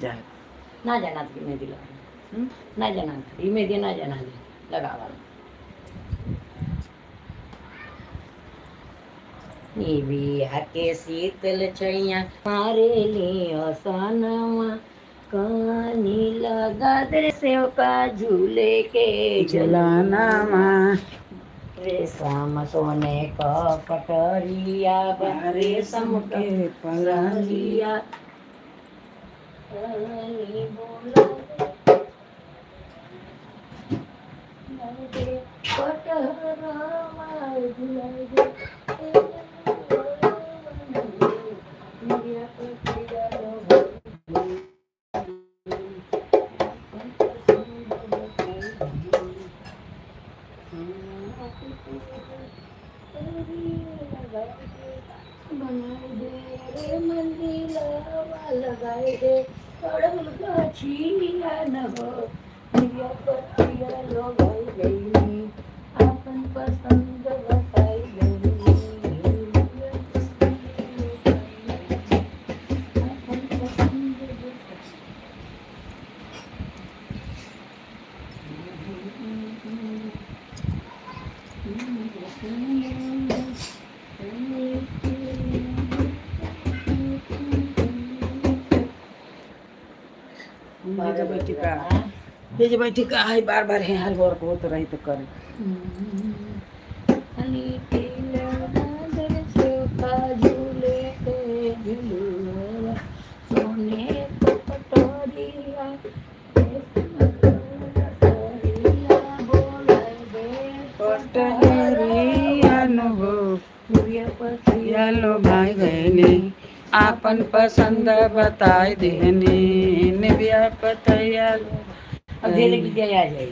जाए। ना जाना थी मेहंदी लगा। हम्म? ना जाना थी मेहंदी, ना जाना थी लगावा। निबिया के शीतल छैया मारेली असनमा, कानी लगा दे सेवका झूले के झुलाना माँ। रेशम सोने क पटरिया, रेशम के के पलानी। पलंगिया, कानी बोला दे पटहरवा झुलाई दे, निबिया पतिया लगाए दे कड़म गाछिया न हो, निबिया पतिया लगाई गई, आपन पसंद बताई गई, आपन पसंद बताई। भेज बैठी का, भेज बैठी का है, बार बार है हर बार बहुत रही तो करे। झूले के झुलुआ, सोने को पटोरिया, पटहरिया लो भाई गहनी, आपन पसंद बताई देनी, निबिया पतैया। अब धीरे धीरे आ जाए,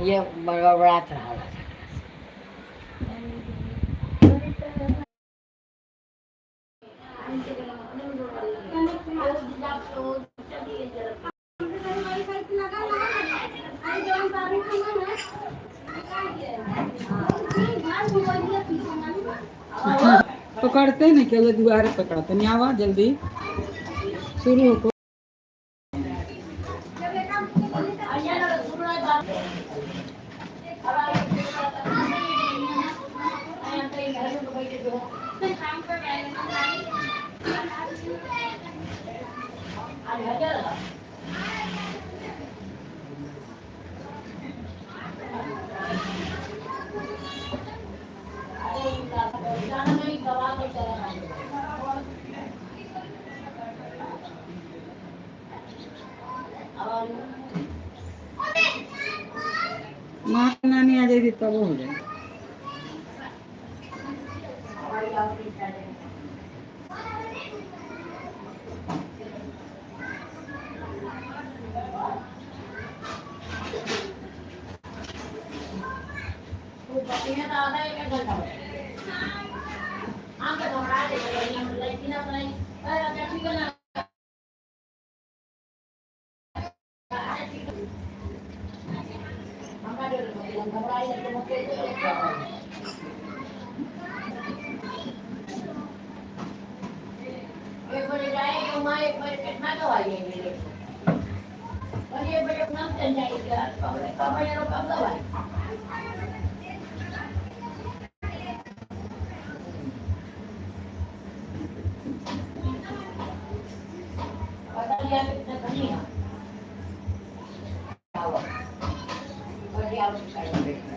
ये बड़बड़ात रहा। पकड़ते नहीं के दुआरे पकड़ते नहीं, आवा जल्दी शुरू हो। माँ के नानी आ जाएगी तब हो जाए। एक बजे जाएंगे वहाँ, 1 बजे कितना दवाई लेंगे और 1 बजे नाम चल जाएगा, कब कब कब दवाई। पता नहीं आप कितना कमी है। आओ। बड़ी आप साइड में बैठना।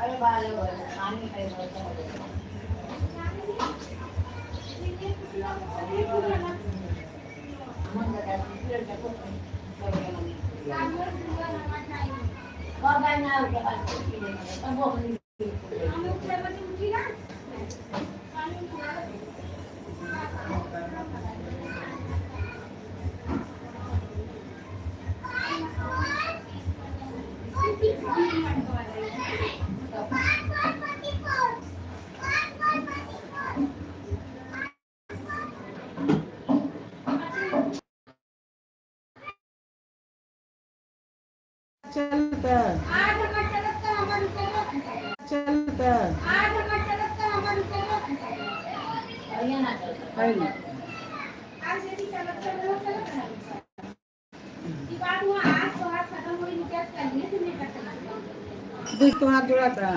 अरे बाल पानी है। चलता। खैली। देख तो हाथ जोड़ा था।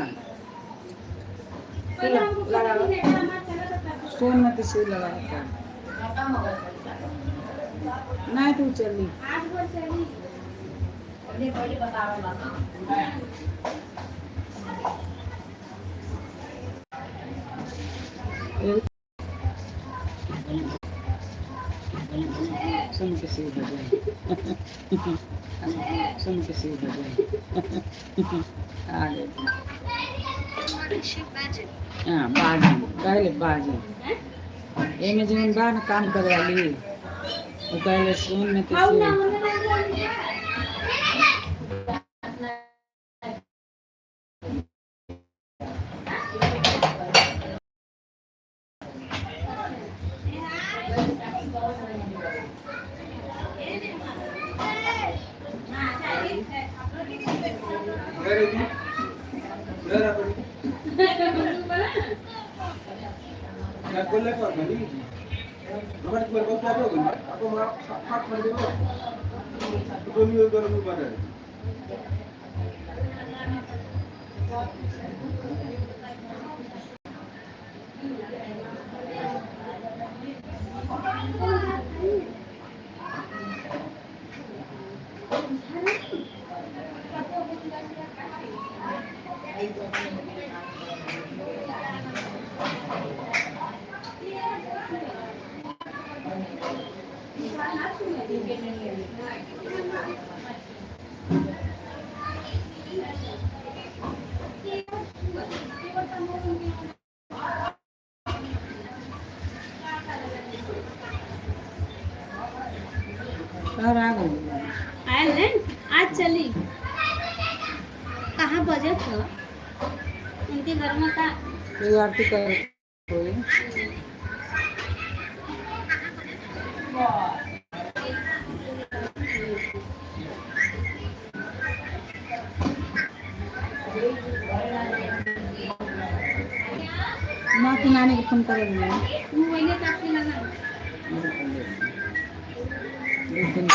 सोन में तो सुई लगा था। खत्म हो गया पैसा। नहीं तू चली। पहले पहले बतावे ना। सुन के सुई बजे, सुन के सुई बजे आ गए। हाँ बाजन पहले बाजन एमे जवन बा न काम करे वाली, वो पहले सुन में तो सुई। और आ गई। आयल ने आज चली। कहाँ बजत हो उनके घर में का? कोई आरती कर कोई। माँ की नानी को फोन कर मोबाइल काटने लगा। दो दिन।